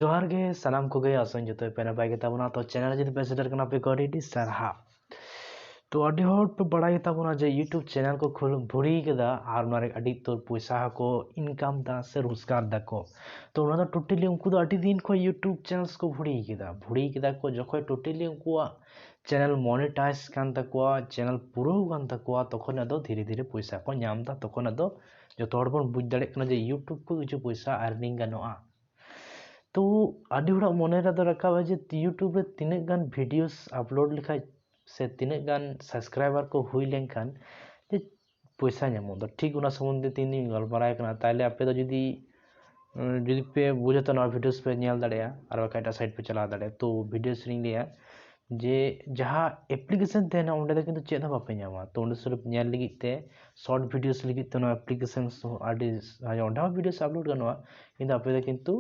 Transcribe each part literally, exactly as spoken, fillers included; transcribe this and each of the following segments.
ᱡᱚᱦᱟᱨ ᱜᱮ ᱥᱟᱱᱟᱢ ᱠᱚᱜᱮ, ᱟᱥᱚᱜ ᱟᱹᱧ ᱡᱚᱛᱚ ᱯᱮ ᱱᱟᱯᱟᱭ ᱜᱮᱛᱟ ᱵᱚᱱᱟ᱾ ᱛᱚ ᱪᱮᱱᱮᱞ ᱡᱩᱫᱤ ᱯᱮ ᱥᱮᱴᱮᱨ ᱠᱟᱱᱟ ᱯᱮ ᱠᱚ ᱟᱹᱰᱤ ᱟᱹᱰᱤ ᱥᱟᱨᱦᱟᱣ᱾ ᱛᱚ ᱟᱹᱰᱤ ᱦᱚᱲ ᱯᱮ ᱵᱟᱲᱟᱭ ᱜᱮᱛᱟ ᱵᱚᱱᱟ ᱡᱮ YouTube ᱪᱮᱱᱮᱞ ᱠᱚ ᱠᱷᱩᱞ ᱵᱷᱩᱲᱤ ᱠᱮᱫᱟ ᱟᱨ ᱚᱱᱟ ᱨᱮ ᱟᱹᱰᱤ ᱩᱛᱟᱹᱨ ᱯᱚᱭᱥᱟ ᱦᱚᱸᱠᱚ ᱤᱱᱠᱟᱢ ᱫᱟ ᱥᱮ ᱨᱳᱡᱽᱜᱟᱨ ᱫᱟᱠᱚ᱾ ᱛᱚ ᱚᱱᱟ ᱫᱚ ᱴᱳᱴᱟᱞᱤ ᱩᱱᱠᱩ ᱫᱚ ᱟᱹᱰᱤ ᱫᱤᱱ ᱠᱷᱚᱱ YouTube ᱪᱮᱱᱮᱞᱥ ᱠᱚ ᱵᱷᱩᱲᱤ ᱠᱮᱫᱟ᱾ ᱵᱷᱩᱲᱤ ᱠᱮᱫᱟ ᱠᱚ ᱡᱚᱠᱷᱚᱱ ᱴᱳᱴᱟᱞᱤ ᱩᱱᱠᱩᱣᱟᱜ ᱪᱮᱱᱮᱞ ᱢᱚᱱᱮᱴᱟᱭᱤᱡᱽ ᱠᱟᱱ ᱛᱟᱠᱚᱣᱟ, ᱪᱮᱱᱮᱞ ᱯᱩᱨᱟᱹᱣ ᱠᱟᱱ ᱛᱟᱠᱚᱣᱟ, ᱛᱚᱠᱷᱚᱱ ᱟᱫᱚ ᱫᱷᱤᱨᱮ ᱫᱷᱤᱨᱮ ᱯᱚᱭᱥᱟ ᱠᱚ ᱧᱟᱢ ᱮᱫᱟ᱾ ᱛᱚᱠᱷᱚᱱ ᱟᱫᱚ ᱡᱚᱛᱚ ᱦᱚᱲ ᱵᱚᱱ ᱵᱩᱡᱽ ᱫᱟᱲᱮᱭᱟᱜ ᱠᱟᱱᱟ ᱡᱮ YouTube ᱠᱷᱚᱱ ᱠᱤᱪᱷᱩ ᱯᱚᱭᱥᱟ ᱟᱨᱱᱤᱝ ᱜᱟᱱᱚᱜᱼᱟ᱾ ᱛᱚ ᱟᱹᱰᱤ ᱦᱚᱲᱟᱜ ᱢᱚᱱᱮ ᱨᱮᱫᱚ ᱨᱟᱠᱟᱵᱼᱟ ᱡᱮ YouTube ᱨᱮ ᱛᱤᱱᱟᱹᱜ ᱜᱟᱱ ᱵᱷᱤᱰᱤᱭᱳᱥ ᱟᱯᱞᱳᱰ ᱞᱮᱠᱷᱟᱡ ᱥᱮ ᱛᱤᱱᱟᱹᱜ ᱜᱟᱱ ᱥᱟᱵᱥᱠᱨᱟᱭᱵᱟᱨ ᱠᱚ ᱦᱩᱭ ᱞᱮᱱᱠᱷᱟᱱ ᱡᱮ ᱯᱚᱭᱥᱟ ᱧᱟᱢᱚᱜ ᱫᱚ, ᱴᱷᱤᱠ ᱚᱱᱟ ᱥᱚᱢᱵᱚᱱᱫᱷᱮ ᱛᱮᱦᱮᱧ ᱫᱚᱧ ᱜᱟᱞᱢᱟᱨᱟᱣ ᱠᱟᱱᱟ᱾ ᱛᱟᱦᱞᱮ ᱟᱯᱮ ᱫᱚ ᱡᱩᱫᱤ, ᱩᱸ, ᱡᱩᱫᱤ ᱯᱮ ᱵᱩᱡᱟ ᱛᱚ ᱱᱚᱣᱟ ᱵᱷᱤᱰᱤᱭᱳᱥ ᱯᱮ ᱧᱮᱞ ᱫᱟᱲᱮᱭᱟᱜᱼᱟ, ᱟᱨ ᱵᱟᱠᱷᱟᱡ ᱮᱴᱟᱜ ᱥᱟᱭᱤᱴ ᱯᱮ ᱪᱟᱞᱟᱣ ᱫᱟᱲᱮᱭᱟᱜᱼᱟ᱾ ᱛᱚ ᱵᱷᱤᱰᱤᱭᱳᱥ ᱨᱤᱧ ᱞᱟᱹᱭᱟ ᱡᱮ ᱡᱟᱦᱟᱸ ᱮᱯᱞᱤᱠᱮᱥᱚᱱ ᱛᱟᱦᱮᱱᱟ ᱚᱸᱰᱮ ᱫᱚ ᱠᱤᱱᱛᱩ ᱪᱮᱫ ᱦᱚᱸ ᱵᱟᱯᱮ ᱧᱟᱢᱟ᱾ ᱛᱚ ᱚᱸᱰᱮ ᱥᱩᱫᱷᱩ ᱧᱮᱞ ᱞᱟᱹᱜᱤᱫ ᱛᱮ ᱥᱚᱨᱴ ᱵᱷᱤᱰᱤᱭᱳᱥ ᱞᱟᱹᱜᱤᱫ ᱛᱮ ᱱᱚᱣᱟ ᱮᱯᱞᱤᱠᱮᱥᱚᱱ ᱟᱹᱰᱤ, ᱚᱸᱰᱮ ᱦᱚᱸ ᱵᱷᱤᱰᱤᱭᱳᱥ ᱟᱯᱞᱳᱰ ᱜᱟᱱᱚᱜᱼᱟ, ᱠᱤᱱᱛᱩ ᱟᱯᱮ ᱫᱚ ᱠᱤᱱᱛᱩ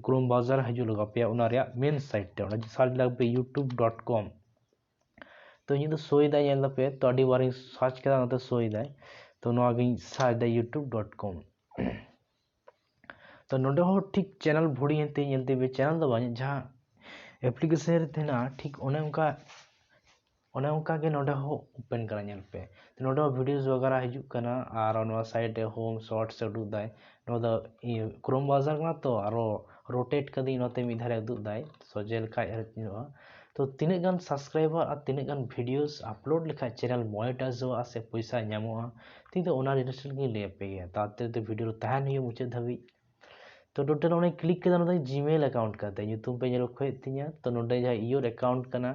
ᱠᱨᱳᱢ ᱵᱨᱟᱣᱡᱟᱨ ᱦᱤᱡᱩᱜ ᱞᱟᱜᱟᱣ ᱯᱮᱭᱟ, ᱚᱱᱟ ᱨᱮᱭᱟᱜ ᱢᱮᱱ ᱥᱟᱭᱤᱴ ᱨᱮ ᱚᱸᱰᱮ ᱥᱟᱨᱪ ᱞᱟᱜᱟᱣ ᱯᱮ YouTube dot com᱾ ᱛᱚ ᱤᱧᱟᱹᱜ ᱫᱚ ᱥᱳᱭ ᱫᱟᱭ, ᱧᱮᱞ ᱫᱟᱯᱮ, ᱛᱚ ᱟᱹᱰᱤ ᱵᱟᱨᱤᱧ ᱥᱟᱨᱪ ᱠᱮᱫᱟ, ᱚᱱᱟᱛᱮ ᱥᱳᱭ ᱫᱟᱭ᱾ ᱛᱚ ᱱᱚᱣᱟ ᱜᱤᱧ ᱥᱟᱨᱪ ᱫᱟ YouTube dot com᱾ ᱛᱚ ᱱᱚᱰᱮ ᱦᱚᱸ ᱴᱷᱤᱠ ᱪᱮᱱᱮᱞ ᱵᱷᱩᱲᱤ ᱮᱱᱛᱮ ᱧᱮᱞ ᱛᱮ ᱪᱮᱱᱮᱞ ᱫᱚ ᱵᱟᱝ, ᱡᱟᱦᱟᱸ ᱮᱯᱞᱤᱠᱮᱥᱚᱱ ᱨᱮ ᱛᱟᱦᱮᱱᱟ ᱴᱷᱤᱠ ᱚᱱᱮ ᱚᱱᱠᱟ, ᱚᱱᱮ ᱚᱱᱠᱟ ᱜᱮ ᱱᱚᱰᱮ ᱦᱚᱸ ᱳᱯᱮᱱ ᱠᱟᱱᱟ, ᱧᱮᱞ ᱯᱮ᱾ ᱛᱚ ᱱᱚᱰᱮ ᱦᱚᱸ ᱵᱷᱤᱰᱤᱭᱳᱥ ᱵᱟᱜᱟᱨᱟ ᱦᱤᱡᱩᱜ ᱠᱟᱱᱟ ᱟᱨ ᱱᱚᱣᱟ ᱥᱟᱭᱤᱰ ᱨᱮ ᱦᱳᱢ ᱥᱚᱨᱴᱥ ᱮ ᱩᱫᱩᱜ ᱫᱟᱭ᱾ ᱱᱚᱣᱟ ᱫᱚ ᱤᱭᱟᱹ ᱠᱨᱳᱢ ᱵᱨᱟᱣᱡᱟᱨ ᱠᱟᱱᱟ ᱛᱚ, ᱟᱨᱚ ᱨᱳᱴᱮᱴ ᱠᱟᱫᱤᱧ, ᱚᱱᱟᱛᱮ ᱢᱤᱫ ᱫᱷᱟᱨᱮ ᱩᱫᱩᱜ ᱫᱟᱭ, ᱥᱚᱡᱷᱮ ᱞᱮᱠᱷᱟᱡ ᱧᱮᱞᱚᱜᱼᱟ᱾ ᱛᱚ ᱛᱤᱱᱟᱹᱜ ᱜᱟᱱ ᱥᱟᱵᱥᱠᱨᱟᱭᱵᱟᱨ ᱟᱨ ᱛᱤᱱᱟᱹᱜ ᱜᱟᱱ ᱵᱷᱤᱰᱤᱭᱳᱥ ᱟᱯᱞᱳᱰ ᱞᱮᱠᱷᱟᱡ ᱪᱮᱱᱮᱞ ᱢᱚᱱᱮᱴᱟᱭᱤᱡᱚᱜᱼᱟ ᱥᱮ ᱯᱚᱭᱥᱟ ᱧᱟᱢᱚᱜᱼᱟ, ᱛᱮᱦᱮᱧ ᱫᱚ ᱚᱱᱟ ᱨᱤᱞᱮᱴᱮᱰ ᱜᱤᱧ ᱞᱟᱹᱭ ᱟᱯᱮ ᱜᱮᱭᱟ᱾ ᱛᱟᱲᱟᱛᱟᱲᱤ ᱛᱮ ᱵᱷᱤᱰᱤᱭᱳ ᱨᱮ ᱛᱟᱦᱮᱱ ᱦᱩᱭᱩᱜᱼᱟ ᱢᱩᱪᱟᱹᱫ ᱫᱷᱟᱹᱵᱤᱡ᱾ ᱛᱚ ᱴᱳᱴᱟᱞ ᱚᱸᱰᱮᱧ ᱠᱞᱤᱠ ᱠᱮᱫᱟ, ᱱᱚᱰᱮ ᱡᱤᱢᱮᱞ ᱮᱠᱟᱣᱩᱱᱴ ᱠᱟᱛᱮ ᱧᱩᱛᱩᱢ ᱯᱮ ᱧᱮᱞ ᱠᱷᱚᱡ ᱛᱤᱧᱟ᱾ ᱛᱚ ᱱᱚᱰᱮ ᱡᱟᱦᱟᱸ ᱤᱭᱳᱨ ᱮᱠᱟᱣᱩᱱᱴ ᱠᱟᱱᱟ,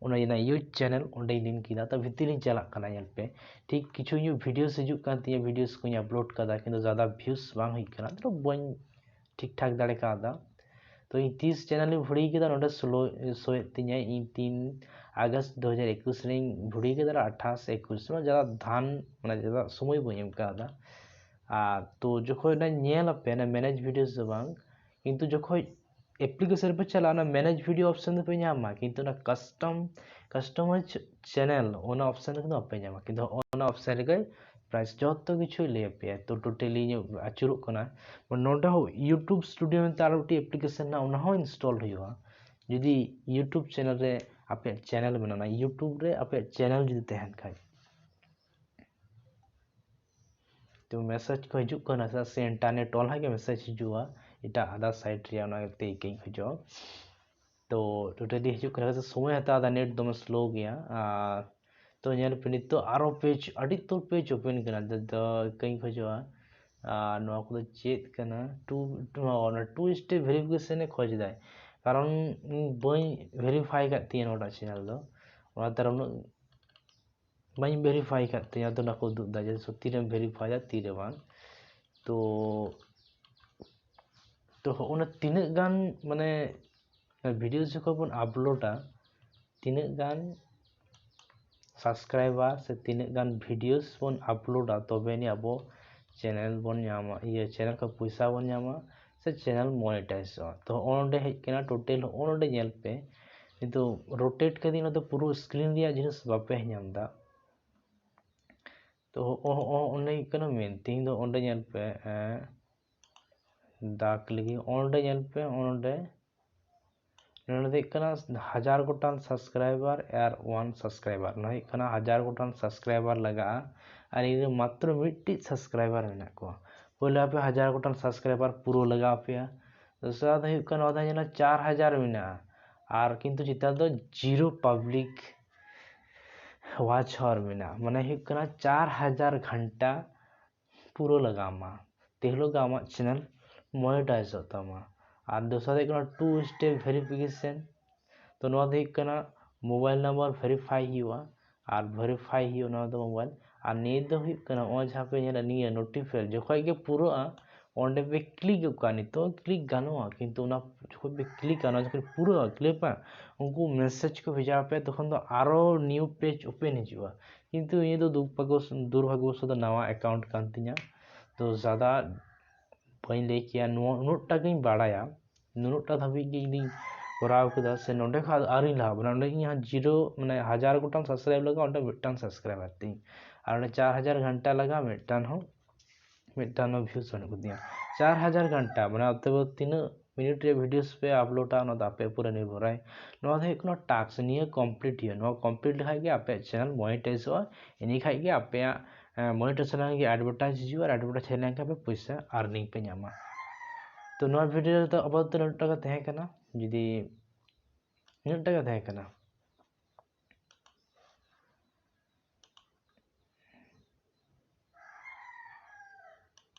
ᱚᱱᱟ ᱨᱮᱱᱟᱜ ᱤᱭᱳᱨ ᱪᱮᱱᱮᱞ ᱚᱸᱰᱮᱧ ᱞᱤᱱ ᱠᱮᱫᱟ᱾ ᱛᱚ ᱵᱷᱤᱛᱤᱨ ᱤᱧ ᱪᱟᱞᱟᱜ ᱠᱟᱱᱟ, ᱧᱮᱞ ᱯᱮ ᱴᱷᱤᱠ ᱠᱤᱪᱷᱩ ᱧᱚᱜ ᱵᱷᱤᱰᱤᱭᱳᱥ ᱦᱤᱡᱩᱜ ᱠᱟᱱ ᱛᱤᱧᱟᱹ, ᱵᱷᱤᱰᱤᱭᱳᱥ ᱠᱚᱧ ᱟᱯᱞᱳᱰ ᱠᱟᱫᱟ, ᱠᱤᱱᱛᱩ ᱡᱟᱫᱟ ᱵᱷᱤᱭᱩᱥ ᱵᱟᱝ ᱦᱩᱭᱩᱜ ᱠᱟᱱᱟ, ᱛᱚ ᱵᱟᱹᱧ ᱴᱷᱤᱠ ᱴᱷᱟᱠ ᱫᱟᱲᱮ ᱠᱟᱣᱫᱟ᱾ ᱛᱚ ᱤᱧ ᱛᱤᱥ ᱪᱮᱱᱮᱞ ᱤᱧ ᱵᱷᱩᱲᱤ ᱠᱮᱫᱟ, ᱱᱚᱰᱮ ᱥᱳᱞᱳ ᱥᱳᱭᱮᱫ ᱛᱤᱧᱟᱹ, ᱤᱧ ᱛᱤᱱ ᱟᱜᱚᱥᱴ ᱫᱩ ᱦᱟᱡᱟᱨ ᱮᱠᱩᱥ ᱨᱮᱧ ᱵᱷᱩᱲᱤ ᱠᱮᱫᱟ, ᱟᱨ ᱟᱴᱷᱟᱥ ᱮᱠᱩᱥ ᱨᱮ ᱡᱟᱫᱟ ᱫᱷᱟᱱ, ᱢᱟᱱᱮ ᱡᱟᱫᱟ ᱥᱚᱢᱚᱭ ᱵᱟᱹᱧ ᱮᱢ ᱠᱟᱣᱫᱟ᱾ ᱟᱨ ᱛᱚ ᱡᱚᱠᱷᱚᱱ ᱚᱱᱟ ᱧᱮᱞ ᱟᱯᱮ, ᱚᱱᱟ ᱢᱮᱱᱮᱡᱽ ᱵᱷᱤᱰᱤᱭᱳᱥ ᱫᱚ ᱵᱟᱝ, ᱠᱤᱱᱛᱩ ᱡᱚᱠᱷᱚᱱ ᱮᱯᱞᱤᱠᱮᱥᱚᱱ ᱨᱮᱯᱮ ᱪᱟᱞᱟᱜᱼᱟ, ᱚᱱᱟ ᱢᱮᱱᱮᱡᱽ ᱵᱷᱤᱰᱤᱭᱳ ᱚᱯᱥᱮᱱ ᱫᱚᱯᱮ ᱧᱟᱢᱟ, ᱠᱤᱱᱛᱩ ᱚᱱᱟ ᱠᱟᱥᱴᱚᱢ, ᱠᱟᱥᱴᱚᱢᱟᱭᱤᱡᱽ ᱪᱮᱱᱮᱞ, ᱚᱱᱟ ᱚᱯᱥᱮᱱ ᱫᱚ ᱠᱤᱱᱛᱩ ᱵᱟᱯᱮ ᱧᱟᱢᱟ᱾ ᱠᱤᱱᱛᱩ ᱚᱱᱟ ᱚᱯᱥᱮᱱ ᱨᱮᱜᱮ price, ᱡᱚᱛᱚ ᱠᱤᱪᱷᱩᱭ ᱞᱟᱹᱭ ᱟᱯᱮᱭᱟ᱾ ᱛᱚ totally ᱤᱧ ᱟᱹᱪᱩᱨᱚᱜ ᱠᱟᱱᱟ᱾ ᱱᱚᱰᱮ ᱦᱚᱸ YouTube Studio ᱢᱮᱱᱛᱮ ᱟᱨ ᱢᱤᱫᱴᱤᱡ application ᱦᱮᱱᱟᱜᱼᱟ, ᱚᱱᱟ ᱦᱚᱸ install ᱦᱩᱭᱩᱜᱼᱟ᱾ ᱡᱩᱫᱤ YouTube channel ᱨᱮ ᱟᱯᱮᱭᱟᱜ channel ᱢᱮᱱᱟᱜᱼᱟ, YouTube ᱨᱮ ᱟᱯᱮᱭᱟᱜ channel ᱡᱩᱫᱤ ᱛᱟᱦᱮᱱ ᱠᱷᱟᱡ, ᱛᱚ message ᱠᱚ ᱦᱤᱡᱩᱜ ᱠᱟᱱᱟ, ᱪᱮᱫᱟᱜ ᱥᱮ internet on ᱞᱮᱠᱷᱟᱡ ᱜᱮ message ᱦᱤᱡᱩᱜᱼᱟ ᱮᱴᱟᱜ other site ᱨᱮᱭᱟᱜ, ᱚᱱᱟ ᱛᱮ ᱤᱠᱟᱹᱧ ᱠᱷᱚᱡᱚᱜᱼᱟ᱾ ᱛᱚ totally ᱦᱤᱡᱩᱜ ᱠᱟᱱᱟ, ᱥᱚᱢᱚᱭ ᱦᱟᱛᱟᱣ ᱮᱫᱟ, net ᱫᱚᱢᱮ slow ᱜᱮᱭᱟ᱾ ᱟᱨ ᱛᱚ ᱧᱮᱞ ᱯᱮ, ᱱᱤᱛᱚᱜ ᱟᱨᱚ page, ᱟᱹᱰᱤ ᱩᱛᱟᱹᱨ page open ᱠᱟᱱᱟ, ᱡᱟᱦᱟᱸ ᱫᱚ ᱤᱠᱟᱹᱧ ᱠᱷᱚᱡᱚᱜᱼᱟ᱾ ᱟᱨ ᱱᱚᱣᱟ ᱠᱚᱫᱚ ᱪᱮᱫ ᱠᱟᱱᱟ? Two, ᱚᱱᱟ two step verification ᱮ ᱠᱷᱚᱡᱽ ᱫᱟᱭ, ᱠᱟᱨᱚᱱ ᱤᱧ ᱵᱟᱹᱧ verify ᱠᱟᱜ ᱛᱤᱧᱟᱹ ᱱᱚᱣᱟᱴᱟᱜ channel ᱫᱚ, ᱚᱱᱟᱛᱮ ᱟᱨ ᱩᱱᱟᱹᱜ ᱵᱟᱹᱧ verify ᱠᱟᱜ ᱛᱤᱧᱟᱹ᱾ ᱟᱫᱚ ᱚᱱᱟ ᱠᱚ ᱩᱫᱩᱜ ᱮᱫᱟ ᱡᱮ ᱛᱤᱨᱮᱢ verify ᱟ, ᱛᱤᱨᱮ ᱵᱟᱝ᱾ ᱛᱚ ᱛᱚ ᱦᱚᱸᱜᱼᱚ ᱱᱟ ᱛᱤᱱᱟᱹᱜ ᱜᱟᱱ, ᱢᱟᱱᱮ, videos ᱡᱚᱠᱷᱚᱱ ᱵᱚᱱ uploadᱟ, ᱛᱤᱱᱟᱹᱜ ᱜᱟᱱ subscriber ᱥᱮ ᱛᱤᱱᱟᱹᱜ ᱜᱟᱱ videos ᱵᱚᱱ uploadᱟ, ᱛᱚᱵᱮ ᱟᱹᱱᱤᱡ ᱟᱵᱚ channel ᱵᱚᱱ ᱧᱟᱢᱟ, ᱤᱭᱟᱹ, channel ᱠᱷᱚᱱ ᱯᱚᱭᱥᱟ ᱵᱚᱱ ᱧᱟᱢᱟ ᱥᱮ channel monetizeᱚᱜᱼᱟ᱾ ᱛᱚ ᱦᱚᱸᱜᱼᱚ ᱱᱚᱰᱮ ᱦᱮᱡ ᱠᱟᱱᱟ, total ᱦᱚᱸᱜᱼᱚ ᱱᱚᱰᱮ ᱧᱮᱞ ᱯᱮ᱾ ᱱᱤᱛᱚᱜ rotate ᱠᱟᱛᱮ ᱱᱚᱛᱮ ᱯᱩᱨᱟᱹ screen ᱨᱮᱭᱟᱜ ᱡᱤᱱᱤᱥ ᱵᱟᱯᱮ ᱧᱟᱢ ᱮᱫᱟ᱾ ᱛᱚ ᱦᱚᱸᱜᱼᱚ, ᱦᱚᱸᱜᱼᱚ, ᱚᱸᱰᱮ ᱦᱩᱭᱩᱜ ᱠᱟᱱᱟ main᱾ ᱛᱮᱦᱮᱧ ᱫᱚ ᱚᱸᱰᱮ ᱧᱮᱞ ᱯᱮ, ᱮᱸ, ᱫᱟᱜᱽ ᱞᱟᱹᱜᱤᱫ, ᱚᱸᱰᱮ ᱧᱮᱞ ᱯᱮ, ᱚᱸᱰᱮ, ᱱᱚᱰᱮ ᱫᱚ ᱦᱩᱭᱩᱜ ᱠᱟᱱᱟ ᱦᱟᱡᱟᱨ ᱜᱚᱴᱟᱝ subscriber ᱟᱨ one subscriber᱾ ᱱᱚᱣᱟ ᱦᱩᱭᱩᱜ ᱠᱟᱱᱟ ᱦᱟᱡᱟᱨ ᱜᱚᱴᱟᱝ subscriber ᱞᱟᱜᱟᱜᱼᱟ, ᱟᱨ ᱤᱧ ᱨᱮ ᱢᱟᱛᱨᱚ ᱢᱤᱫᱴᱤᱡ subscriber ᱢᱮᱱᱟᱜ ᱠᱚᱣᱟ᱾ ᱯᱳᱭᱞᱳ ᱟᱯᱮ ᱦᱟᱡᱟᱨ ᱜᱚᱴᱟᱝ subscriber ᱯᱩᱨᱟᱹᱣ ᱞᱟᱜᱟᱣ ᱯᱮᱭᱟ᱾ ᱫᱚᱥᱟᱨ ᱫᱚ ᱦᱩᱭᱩᱜ ᱠᱟᱱᱟ, ᱱᱚᱣᱟ ᱫᱚ ᱧᱮᱞᱟ ᱪᱟᱨ ᱦᱟᱡᱟᱨ ᱢᱮᱱᱟᱜᱼᱟ, ᱟᱨ ᱠᱤᱱᱛᱩ ᱪᱮᱛᱟᱱ ᱫᱚ zero public watch hour ᱢᱮᱱᱟᱜᱼᱟ᱾ ᱢᱟᱱᱮ ᱦᱩᱭᱩᱜ ᱠᱟᱱᱟ ᱪᱟᱨ ᱦᱟᱡᱟᱨ ᱜᱷᱚᱱᱴᱟ ᱯᱩᱨᱟᱹ ᱞᱟᱜᱟᱣ ᱟᱢᱟ, ᱛᱮ ᱦᱤᱞᱳᱜ ᱜᱮ ᱟᱢᱟᱜ channel monetizeᱚᱜ ᱛᱟᱢᱟ᱾ ᱟᱨ ᱫᱚᱥᱟᱨ ᱦᱩᱭᱩᱜ ᱠᱟᱱᱟ two step verification᱾ ᱛᱚ ᱱᱚᱣᱟ ᱫᱚ ᱦᱩᱭᱩᱜ ᱠᱟᱱᱟ mobile number verify ᱦᱩᱭᱩᱜᱼᱟ, ᱟᱨ verify ᱦᱩᱭᱩᱜᱼᱟ ᱱᱚᱣᱟ ᱫᱚ mobile᱾ ᱟᱨ ᱱᱤᱭᱟᱹ ᱫᱚ ᱦᱩᱭᱩᱜ ᱠᱟᱱᱟ, ᱱᱚᱜᱼᱚᱭ ᱡᱟᱦᱟᱸ ᱯᱮ ᱧᱮᱞᱟ, ᱱᱤᱭᱟᱹ notification ᱡᱚᱠᱷᱚᱡ ᱜᱮ ᱯᱩᱨᱟᱹᱜᱼᱟ, ᱚᱸᱰᱮ ᱯᱮ click ᱜᱚᱫ ᱠᱟᱜᱼᱟ᱾ ᱱᱤᱛᱚᱜ click ᱜᱟᱱᱚᱜᱼᱟ, ᱠᱤᱱᱛᱩ ᱚᱱᱟ ᱡᱚᱠᱷᱚᱡ ᱯᱮ clickᱟ, ᱚᱱᱟ ᱡᱚᱠᱷᱚᱱ ᱯᱩᱨᱟᱹᱜᱼᱟ, click ᱯᱮ, ᱩᱱᱠᱩ message ᱠᱚ ᱵᱷᱮᱡᱟ ᱟᱯᱮᱭᱟ, ᱛᱚᱠᱷᱚᱱ ᱫᱚ ᱟᱨᱚ new page open ᱦᱤᱡᱩᱜᱼᱟ᱾ ᱠᱤᱱᱛᱩ ᱤᱧ ᱫᱚ ᱫᱩᱨᱵᱷᱟᱜᱽᱜᱚ, ᱫᱩᱨᱵᱷᱟᱜᱽᱜᱚᱵᱚᱥᱚᱛ ᱱᱟᱣᱟ account ᱠᱟᱱ ᱛᱤᱧᱟ, ᱛᱚ ᱡᱟᱫᱟ ᱵᱟᱹᱧ ᱞᱟᱹᱭ ᱠᱮᱭᱟ, ᱱᱚᱣᱟ ᱩᱱᱟᱹᱜ ᱴᱟ ᱜᱤᱧ ᱵᱟᱲᱟᱭᱟ, ᱱᱩᱱᱟᱹᱜ ᱴᱟ ᱫᱷᱟᱹᱵᱤᱡ ᱜᱮ ᱤᱧ ᱫᱩᱧ ᱠᱚᱨᱟᱣ ᱠᱮᱫᱟ, ᱥᱮ ᱱᱚᱸᱰᱮ ᱠᱷᱚᱱ ᱟᱹᱣᱨᱤᱧ ᱞᱟᱦᱟᱜᱼᱟ᱾ ᱱᱚᱸᱰᱮ ᱤᱧ ᱦᱟᱸᱜ zero, ᱢᱟᱱᱮ ᱦᱟᱡᱟᱨ ᱜᱚᱴᱟᱝ subscribe ᱞᱟᱜᱟᱜᱼᱟ, ᱚᱸᱰᱮ ᱢᱤᱫᱴᱟᱝ subscriber ᱛᱤᱧ, ᱟᱨ ᱚᱸᱰᱮ ᱪᱟᱨ ᱦᱟᱡᱟᱨ ᱜᱷᱚᱱᱴᱟ ᱞᱟᱜᱟᱜᱼᱟ, ᱢᱤᱫᱴᱟᱝ ᱦᱚᱸ ᱢᱤᱫᱴᱟᱝ ᱦᱚᱸ views ᱵᱟᱹᱱᱩᱜ ᱠᱚ ᱛᱤᱧᱟ᱾ ᱪᱟᱨ ᱦᱟᱡᱟᱨ ᱜᱷᱚᱱᱴᱟ, ᱢᱟᱱᱮ ᱚᱛᱚᱮᱵ ᱛᱤᱱᱟᱹᱜ ᱢᱤᱱᱤᱴ ᱨᱮ videos ᱯᱮ ᱟᱯᱞᱳᱰᱟ, ᱚᱱᱟ ᱫᱚ ᱟᱯᱮ ᱩᱯᱚᱨᱮ ᱱᱤᱨᱵᱷᱚᱨᱟᱭ᱾ ᱱᱚᱣᱟ ᱫᱚ ᱦᱩᱭᱩᱜ ᱠᱟᱱᱟ task, ᱱᱤᱭᱟᱹ complete ᱦᱩᱭᱩᱜᱼᱟ᱾ ᱱᱚᱣᱟ complete ᱞᱮᱠᱷᱟᱡ ᱜᱮ ᱟᱯᱮᱭᱟᱜ channel monetizeᱚᱜᱼᱟ, ᱤᱱᱟᱹ ᱠᱷᱟᱡ ᱜᱮ ᱟᱯᱮᱭᱟᱜ ᱢᱚᱱᱤᱴᱟᱭᱡᱮᱥᱚᱱ ᱞᱮᱱᱠᱷᱟᱱ ᱜᱮ ᱟᱯᱮ ᱯᱚᱭᱥᱟ earning ᱯᱮ ᱧᱟᱢᱟ᱾ ᱛᱚ ᱱᱚᱣᱟ video ᱨᱮᱫᱚ ᱟᱯᱟᱛᱚᱛᱚ ᱱᱤᱱᱟᱹᱜ ᱴᱟᱜ ᱜᱮ ᱛᱟᱦᱮᱸ ᱠᱟᱱᱟ᱾ ᱡᱩᱫᱤ ᱱᱤᱱᱟᱹᱜ ᱴᱟᱜ ᱜᱮ ᱛᱟᱦᱮᱸ ᱠᱟᱱᱟ,